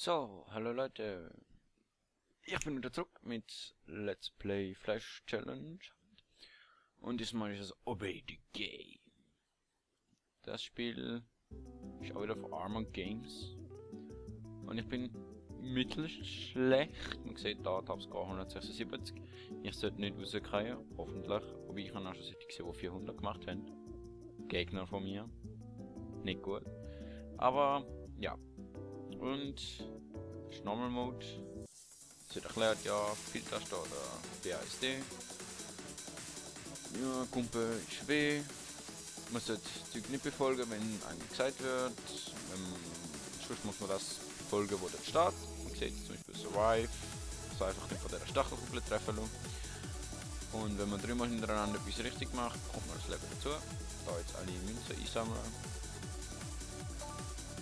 So, hallo Leute. Ich bin wieder zurück mit Let's Play Flash Challenge. Und diesmal ist es Obey the Game. Das Spiel ist auch wieder von Armor Games. Und ich bin mittelschlecht. Man sieht da, ich habe es gar 176. Ich sollte nicht rauskriegen, hoffentlich. Wobei ich habe auch schon Seite gesehen, die 400 gemacht haben. Gegner von mir. Nicht gut. Aber, ja. Und das ist Normal Mode. Es wird erklärt, ja, Filtaste oder BASD. Ja, Kumpel ist W. Man sollte das Zeug nicht befolgen, wenn einem gesagt wird. Sonst muss man das befolgen, wo dort steht. Man sieht zum Beispiel Survive. Also einfach nicht von dieser Stachelkugel treffen lassen. Und wenn man dreimal hintereinander etwas richtig macht, kommt man das Level dazu. Da jetzt alle Münzen einsammeln.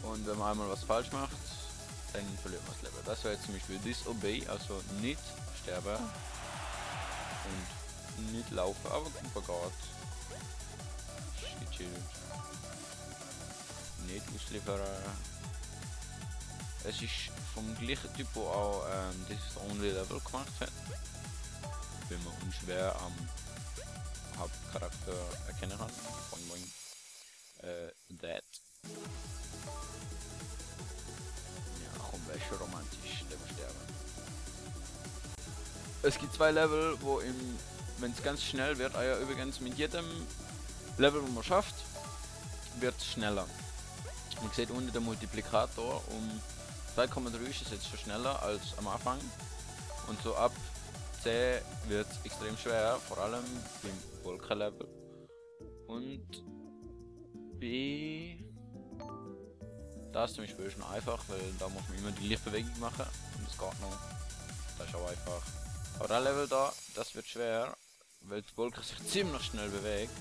Und wenn man einmal was falsch macht, dann verliert man das Level. Das wäre jetzt zum Beispiel Disobey, also nicht sterben und nicht laufen, aber Kumpel geht. Gechillt. Nicht ausliefern. Es ist vom gleichen Typ, wo auch das Only Level gemacht hat. Wenn man unschwer am Hauptcharakter erkennen kann. Boing boing. That. Wäre schon romantisch, Level sterben. Es gibt zwei Level, wo wenn es ganz schnell wird, ja übrigens mit jedem Level, wo man schafft, wird es schneller. Man sieht unten der Multiplikator um 2,3 ist es jetzt schon schneller als am Anfang. Und so ab 10 wird es extrem schwer, vor allem beim Wolkenlevel. Und das zum Beispiel ist schon einfach, weil da muss man immer die Lichtbewegung machen und das geht noch. Das ist auch einfach. Aber das Level da, das wird schwer, weil die Wolke sich ziemlich schnell bewegt.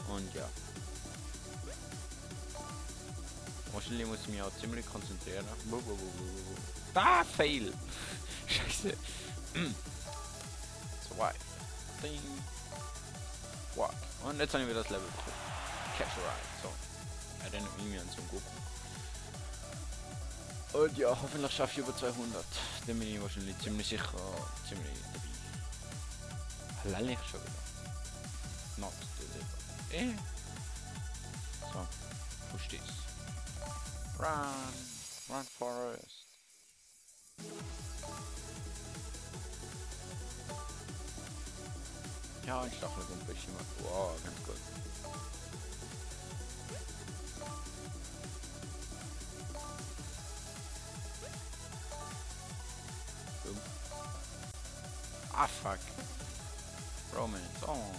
Und ja. Wahrscheinlich muss ich mich auch ziemlich konzentrieren. Ah, fail! Scheiße. Swipe. Ding. Walk. Und jetzt haben wir das Level bekommen. Catch a ride. So. Erinnert mich an zum Goku. Und ja, hoffentlich schaffe ich über 200. Dann bin ich wahrscheinlich ziemlich sicher ziemlich dabei. Lall schon wieder. Not deliver. So, push this. Run Forest. Ja, ein Stachelgumpe ist immer. Wow, ganz gut. Ah, fuck. Romance. Oh.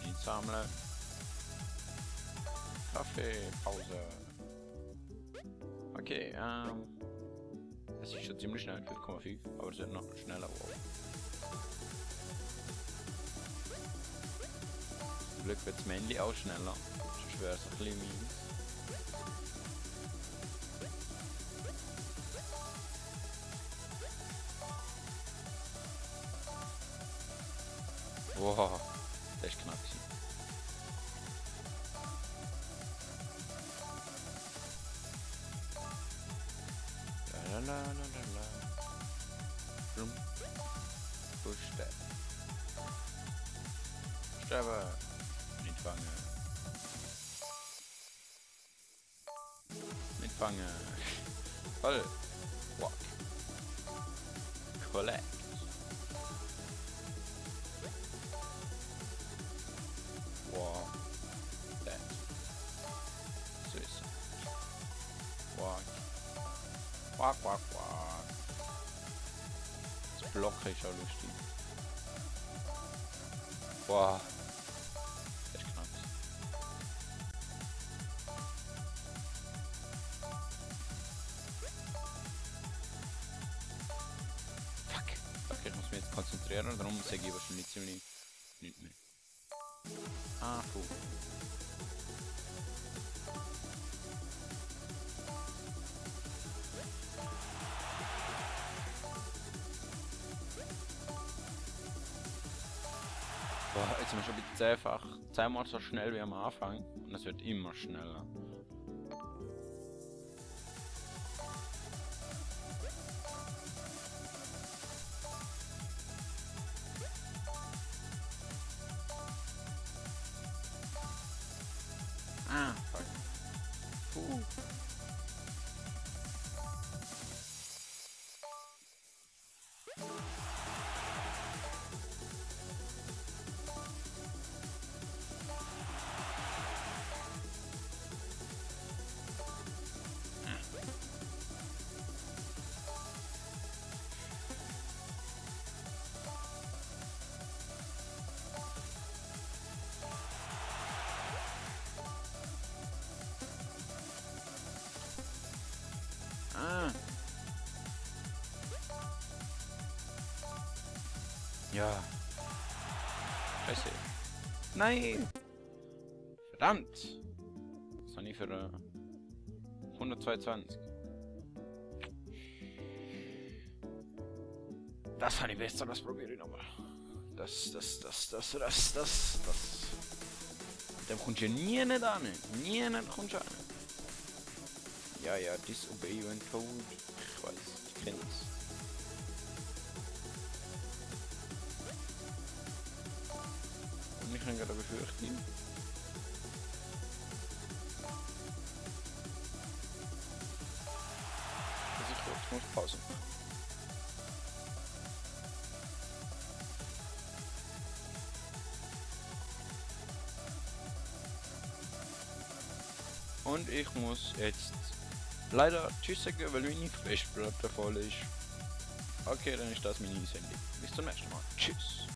Nicht sammeln. Kaffee, Pause. Okay, es ist schon ziemlich schnell, 5,5, aber es wird noch schneller. Wow. Zum Glück wird das Männchen auch schneller. Sonst wäre es ein bisschen mies. Wow, das ist knapp gewesen. Lalalala. Blum. Push that. Sterbe. Nicht fangen. Nicht fangen. Voll. Walk. Collect. Walk. That. Suicide. Walk. Walk, walk, walk. Das Block ist auch lustig. Boah. Das ist knapp. Fuck. Okay, ich muss mich jetzt konzentrieren, darum sage ich wahrscheinlich ziemlich nicht mehr. Ah, cool. Boah, jetzt sind wir schon wieder zehnmal so schnell wie am Anfang. Und es wird immer schneller. Ah, fuck. Puh. Ah. Ja. Scheiße. Nein! Verdammt! Was habe ich für 122? Das habe ich besser, das probiere ich nochmal. Das. Dem kommst du ja nie nicht an. Nie nicht kommst du an. Ja, disobey your code. Ich weiß, ich kenne es. Und ich kann gerade befürchten. Dass ich kurz muss Pause machen. Und ich muss jetzt leider Tschüss sagen, weil meine Festplatte voll ist. Okay, dann ist das meine Sendung. Bis zum nächsten Mal. Tschüss.